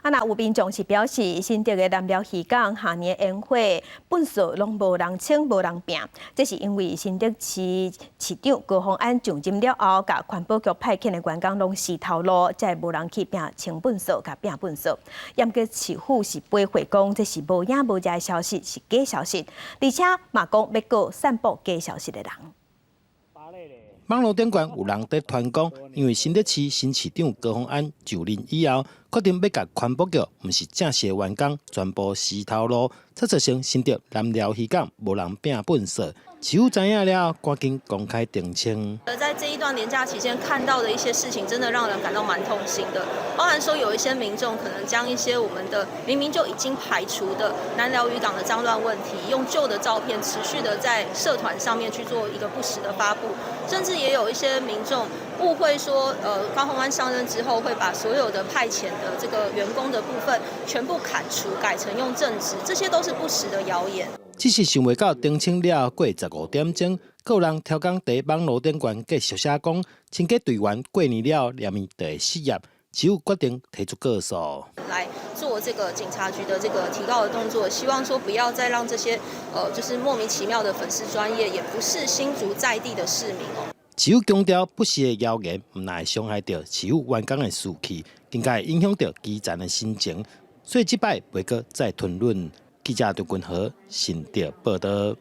啊，若有民眾是表示，新竹的南寮漁港跨年煙火糞埽攏無人清、無人拚，這是因為新竹市市長高虹安上任了後，共環保局派遣的員工攏辭頭路，才會無人去拚清糞埽、共拚糞埽。毋過市府是回駁講，這是無影無跡的消息，是假消息，而且嘛講欲告散布假消息的人。網路頂懸有人佇傳講，因為新竹市新市長高虹安就任以後，決定欲共環保局毋是正式的員工全部辭頭路，才造成新竹南寮漁港無人拚糞埽。市府知影了，趕緊公開澄清。在這一段連假期間看到的一些事情，真的讓人感到蠻痛心的。包含說有一些民眾可能將一些我們的明明就已經排除的南寮漁港的髒亂問題，用舊的照片持續的在社團上面去做一個不實的發布，甚至也有一些民眾誤會說，高虹安上任之後會把所有的派遣的這個員工的部分全部砍除，改成用正職，這些都是不實的謠言。只是想袂到澄清了後過15點鐘，閣有人刁工佇網路頂懸繼續寫講，清潔隊員過年了連伊就會失業，市府決定提出告訴。來做這個警察局的這個提告的動作，希望說不要再讓這些就是莫名其妙的粉絲專頁，也不是新竹在地的市民哦。市府強調，不實的謠言毋但會傷害著市府員工的士氣，更加會影響著基層的心情，所以這擺袂閣再吞忍。記者張君和新竹報道。